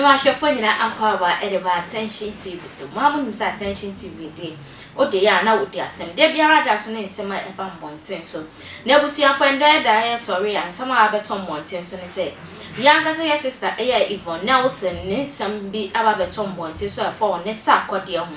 Mema ahwɛfoɔ nyinaa akwaaba de ba Attention TV so. Mo ara monim sɛ Attention TV deɛ, wode yɛ a na wodi asɛm. Da biara da so ne nsɛm a ɛba mmɔnten so. Na abusuafoɔ, ɛndɛ da a yɛsɔre a, nsɛm a abɛtɔ mmɔnten so ne sɛ, yɛn ankasa yɛ sister ɛyɛ Yvonne Nelson ne nsɛm bi aba abɛtɔ mmɔnten so a ɛfa ɔne Sarkodie ho.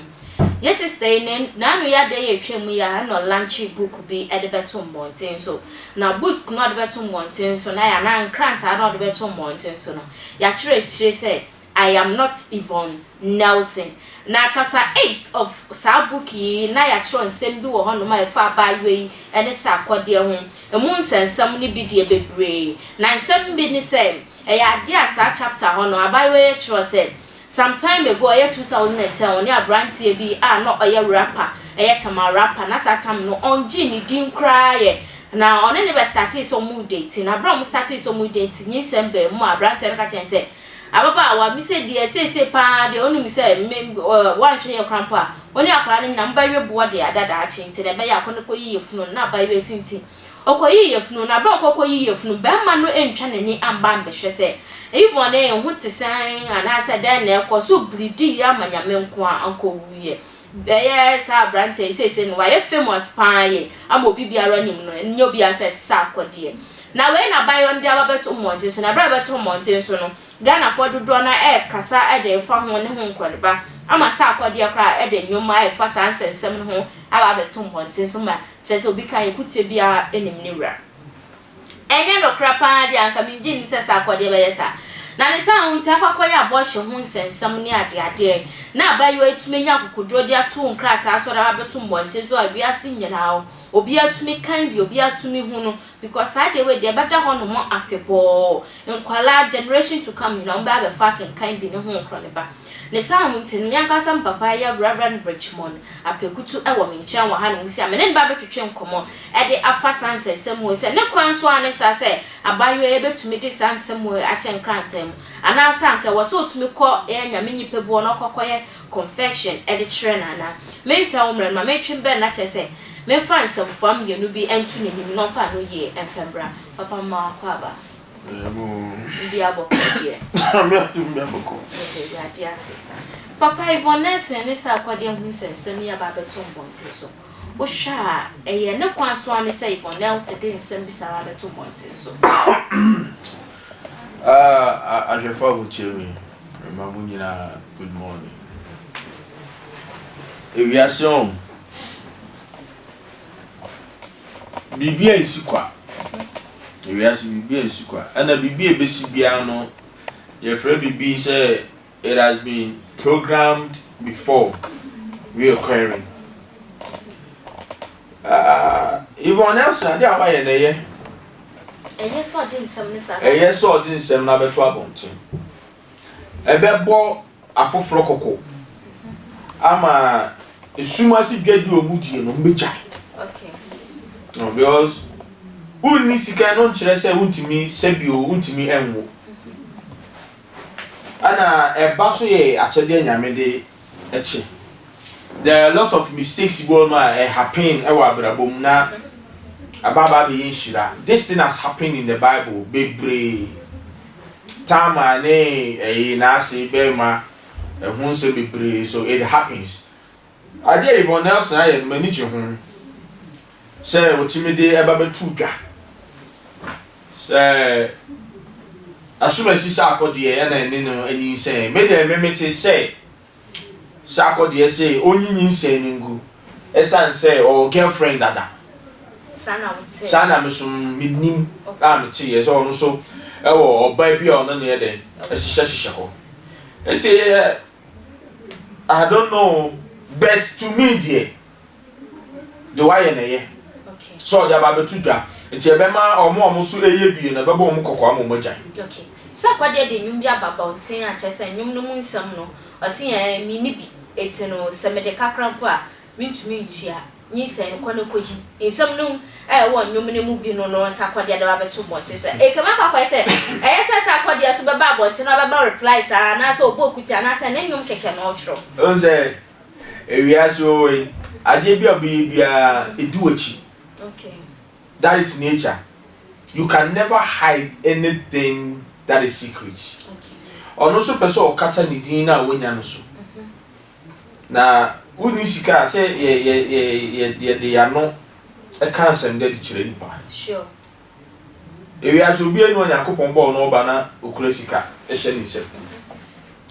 Yɛ sister yi ne n'ano yɛ adeɛ yɛ atwa mu yi a ɛna ɔlanche book bi de bɛto mmɔnten so. Na book no a ɔde bɛto mmɔnten so no ayɛ anaa nkrataa no a ɔde bɛto mmɔnten so no, yɛatwerɛ akyire sɛ I am not Yvonne Nelson. Na chapter 8 of saa book yi na yɛatwerɛ nsɛm bi wɔ hɔnom a ɛfa abaayewa yi ne Sarkodie ho. Emu nsɛnsɛm no bi deɛ bebree. Na nsɛm bi ne sɛ, ɛyɛ adeɛ a saa chapter hɔ no abaayewa yi twerɛ sɛ, some time ago, ɔyɛ 2010, ɔne aberanteɛ bi a na ɔyɛ rapper, ɛyɛ Tama rapper, na saa time no ɔngyee ne din koraa yɛ, na ɔne ne bɛ startee sɛ ɔmo date. Na abere a ɔmo startee sɛ ɔmo date, nyinsɛm baa mu a aberanteɛ no ka kyerɛ sɛ, ababaawa mi sɛ deɛ seesei paa deɛ, ɔnim sɛ me wanhwɛ yɛ koraa mpo a, ɔne akwaraa no nyinaa mobɛwe boɔ de ada daakye, nti na ɛbɛyɛ akɔ ne kɔyi yɛ funu na abaayewa si nti ɔkɔyi yɛ funu. Na abere a ɔkɔkɔyi yɛ funu, bɛrima no ntwa n'ani amba ambɛhwɛ sɛ Yvonne ne ho te sɛn anaasɛ dɛn na ɛkɔ so biridi yɛ ama Nyame nko a ankɔwuyɛ. Bɛyɛ saa aberanteɛ yi seesei no wayɛ famous paa yɛ ama obi biara nim no, ɛnyɛ obiara sɛ Sarkodie. Na wei na abayewa no de aba bɛto mmɔnten so. Na abere a bɛto mmɔnten so no, Ghanafoɔ dodoɔ no ɛrekasa ɛde fa ho ne ho nkɔdeba ama Sarkodie koraa ɛde nnwom a ɛfa saa nsɛnsɛm no ho aba abɛto mmɔnten so, ma kyerɛ sɛ obi ka yɛ kutie biara anim ne wura. Ɛnyɛ nokorɛ paa deɛ, anka mengye nni sɛ Sarkodie bɛyɛ saa. Na ne saa ho nti akɔ akɔyɛ abortion ho nsɛnsɛm ne adeadeɛ, na abaayewa yi tumi anya akokoduro de ato nkrataa so de aba abɛto mmɔnten so a wiase nyinaa obiara tumi kan bi, obiara tumi hu no, because saa deɛ wei deɛ ɛbɛda hɔ nom afebɔɔ. Nkwalaa generation to come nyinaa wɔn bɛ abɛfa akenkan bi ne ho nkorɔ ne ba. Ne saa ho nti no, me ankasa me papa yɛ Reverend Richmond Apekutu wɔ me nkyɛn wɔ hanom si a me ne no ba abɛtwetwe nkɔmmɔ de afa saa nsɛnsɛm wei sɛ ne kwan so ara ne saa sɛ abaayewa yi bɛtumi de saa nsɛm wei ahyɛ nkrataa mu, anaasɛ anka ɛwɔ sɛ ɔtumi kɔ yɛ Nyame nnipa bi hɔ na ɔkɔ kɔyɛ confession de kyerɛ no anaa. Mensɛe wo mmerɛ no, ma mentwe bɛn na kyerɛ sɛ memfa nsɛmfua mmienu bi nto n'anim na ɔmfa ano yie mfa mbra. Papa, mma wakɔ aba. Bi abɔkɔ deɛ. Yɛda Awurade ase. Papa, Yvonne Nelson ne Sarkodie ho nsɛnsɛm yi aba abɛto mmɔnten so. Wohwɛ a, ɛyɛ ne kwan so ara ne sɛ Yvonne Nelson de nsɛm bi saa aba abɛto mmɔnten so? Ahwɛfo a motie me, mema mo nyinaa good morning. Ewiase ɔn, biribi a nsi kwa. Ewiase biribi a nsi kwa. Ɛna biribi a ebesi biara no, yɛfrɛ biribi sɛ it has been programmed before reoccurring. Yvonne Nelson, ade a wayɛ na ɛyɛ. Ɛyɛ sɛ ɔde nsɛm no saa. Ɛyɛ sɛ ɔde nsɛm no abɛto abɔnten. Ɛbɛbɔ afoforɔ kɔkɔ ama esum ase dwadi a wɔn die no wɔn bɛgyae. No, because wonni sika no nkyerɛ sɛ wontumi sɛbio wontumi nwo. Ɛna ɛba so yɛ akyɛdeɛ Nyame de kyɛ. There are a lot of mistakes bi wɔ hɔ a ɛhappen wɔ abrabɔ mu na aba aba abɛyɛ nhyira. This thing has happened in the Bible bebree. Tamar ne ɛyi n'ase bɛrima ɛho nsɛm bebree, so it happens. Adeɛ a Yvonne Nelson ayɛ no, m'ani gye ho sɛ otumi de ɛba bɛto dwa sɛ asomasi Sarkodie ɛna ɛne no anyinsɛn. Me deɛ, me mete sɛ Sarkodie sɛ ɔnyi nyinsɛn no ngu ɛsiane sɛ ɔwɔ girlfriend dada. Saa na wote? Saa na me so menim a mete yɛ sɛ ɔno nso ɛwɔ ɔbaa bi a ɔno ne yɛ dɛn ɛhyehyɛ hyehyɛ hɔ. Nti I don't know, but to me deɛ, deɛ wayɛ na ɛyɛ sɛ ɔde aba abɛto dwa, nti ɛbɛma ɔmo a ɔmo nso ɛyɛ bie no, ɛbɛbɔ ɔmo kɔkɔ ama ɔmo agyae. Okay. Sarkodie de nnwom bi aba abɔnten a kyerɛ sɛ nnwom no mu nsɛm no, ɔse ɛɛ menni bi, enti no sɛ mede kakra mpo a mentumi ntua. Nyinsɛn no kɔ no kɔyi nsɛm no a ɛwɔ nnwom no mu bi no no Sarkodie de ba abɛto mmɔnten so. Ɛkame akɔ akɔyɛ sɛ ɛyɛ sɛ Sarkodie nso bɛba abɔnten na ɔbɛba reply saa, anaasɛ ɔbɔ okuti, anaasɛ ne nnwom kɛkɛ na ɔtwerɛ. Wohu sɛ ewiase wɔ hɔ yi, adeɛ bi a wobɛyɛ biara, ɛdi w'akyi. That is nature. You can never hide anything that is secret. Ɔno nso pɛ sɛ ɔkata ne din no a wanya no so. Na wonni sika a sɛ yɛ yɛ yɛ yɛ yɛde yɛn ano ka asɛm dɛ de kyerɛ nipa. Sure. Ewiase obiara nni hɔ a Nyankopɔn bɔɔ no ɔba na okura sika hyɛ ne nsam.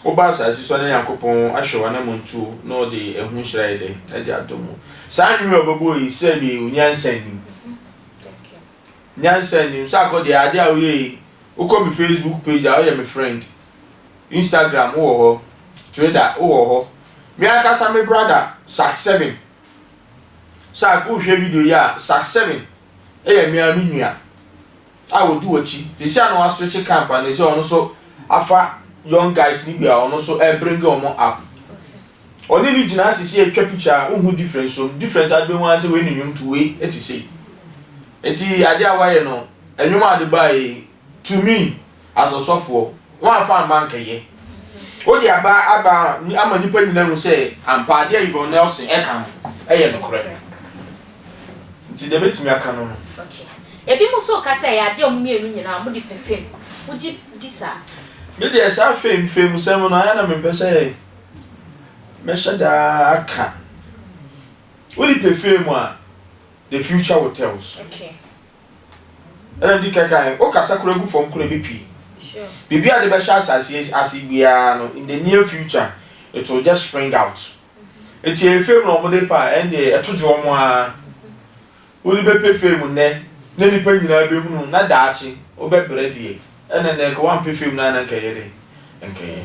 Woba asase so a na Nyankopɔn ahwɛ w'anammɔntuo na ɔde ɛho nhyira ayɛ dɛn? Ɛde adom wo. Saa nnwom yi a ɔbɛbɔ yi sɛbi nyansa nnim. Nyansa nnim. Sɛ akɔ deɛ adeɛ a woyɛ yi, wokɔ me Facebook page a woyɛ me friend. Instagram wowɔ hɔ, Twitter wowɔ hɔ. Me ankasa me brother Sax7. Sax wohwɛ video yi a Sax7 yɛ me ara me nua a ɔdi w'akyi. Seesei a na waswitch camp a na sɛ ɔno nso afa young guys no bi a ɔno nso ɛrebringe wɔn up. Ɔne ne gyina ase sɛ yɛtwa picture a wohu difference wɔ mu. Difference a wobɛhu ara sɛ wei ne nnwom to wei te sei. Nti adeɛ a wayɛ no, nnwom a ɔde baeɛ yi, to me as ɔsɔfoɔ, woamfa amma ankɛyɛ. Wode aba aba ama nnipa nyinaa ahu sɛ ampa adeɛ a Yvonne Nelson ɛka no ɛyɛ nokorɛ. Nti deɛ mɛtumi aka no no. Okay. Ebinom nso reka sɛ ɛyɛ adeɛ a wɔn mmienu nyinaa wɔde pɛ fame. Wogye di saa? Me deɛ saa fame fame sɛm no ayɛ na mempɛ sɛ mɛhyɛ daa aka. Wode pɛ fame a, the future will tells. Okay. Ɛna medi kan kae, wokasa koraa gu fam koraa ɛbɛpue. Biribi a wode bɛhyɛ asase ase biara no, in the near future, it will just spring out. Nti ɛyɛ fame na wɔde pɛ a, ɛndeɛ ɛto gye wɔn ara. Wode bɛpɛ fame nnɛ, na nnipa nyinaa bɛhunu, na daakye wobɛbrɛ deɛ, ɛna nnɛ nka woampɛ fame no a na nka ɛyɛ dɛn? Nka ɛyɛ.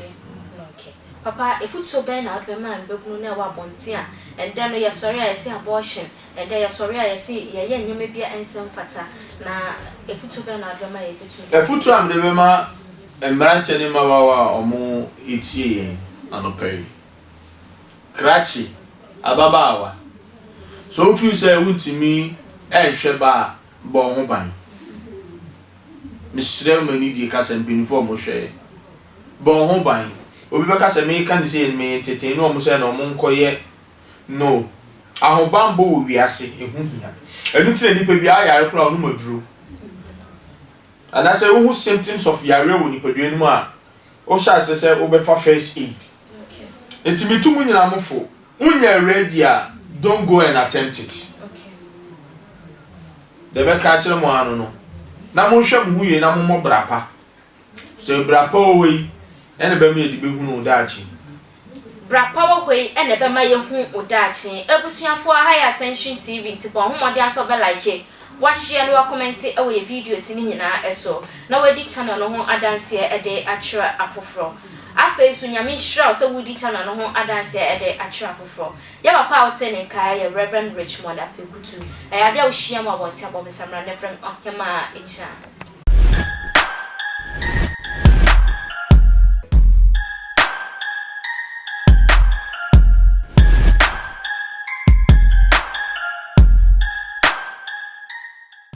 Okay. Papa, afutuo bɛn na wode bɛma mmabunu no a ɛwɔ abɔnten a ɛndɛ no yɛsɔre a yɛse abortion, Ɛnnɛ yɛsɔre a yɛse yɛyɛ nneɛma bi a ɛnsɛ mfata, na afutuo bɛn na wode bɛma yɛn yɛbɛtumi de. Afutuo a mede bɛma mmeranteɛ ne mmabaawa a wɔretie yɛn anɔpa yi, Krakye, ababaawa, sɛ wo feel sɛ wontumi nhwɛ ba a, bɔ wo ho ban. Mesrɛ mo anidie kasa mpaninfoɔ a wɔhwɛ yɛn, bɔ wo ho ban. Obi bɛka sɛ meka no sei no meyɛ ntetee ne wɔn sɛ na wɔnkɔyɛ No. Ahobammɔ wɔ wiase, ɛho hia. Ɛno nti na nipa biara yare koraa ɔnom aduro. Anaasɛ wohu symptoms of yareɛ wɔ nipadua no mu a, wohyɛ aseɛ sɛ wobɛfa first aid. Nti metu mo nyinaa mo fo, wonyɛ ready a, don't go and attempt it. Deɛ mɛka akyerɛ mo ara no no, na monhwɛ mo ho yie na mommɔ bra pa. Sɛ bra pa wɔ hɔ yi, ɛna ɛbɛma yɛde bɛhunu wo daakye. Bra pa wɔ hɔ yi na ɛbɛma yɛahu wo daakye. Abusuafoɔ, aha yɛ Attention TV nti bɔ ho mmɔden ara sɛ wobɛ like, woahyɛ na woakɔmɛnte wɔ yɛ videos no nyinaa so na woadi channel no ho adanseɛ de akyerɛ afoforɔ. Afei nso Nyame nhyira wo sɛ woredi channel no ho adanseɛ de akyerɛ afoforɔ. Yɛ papa a wotee ne nka yɛ Rev. Richmond Apekutu. Ɛyɛ adeɛ a wohyia mu abɔnten abɔ me samina na frɛ me Ɔhemaa Akyira.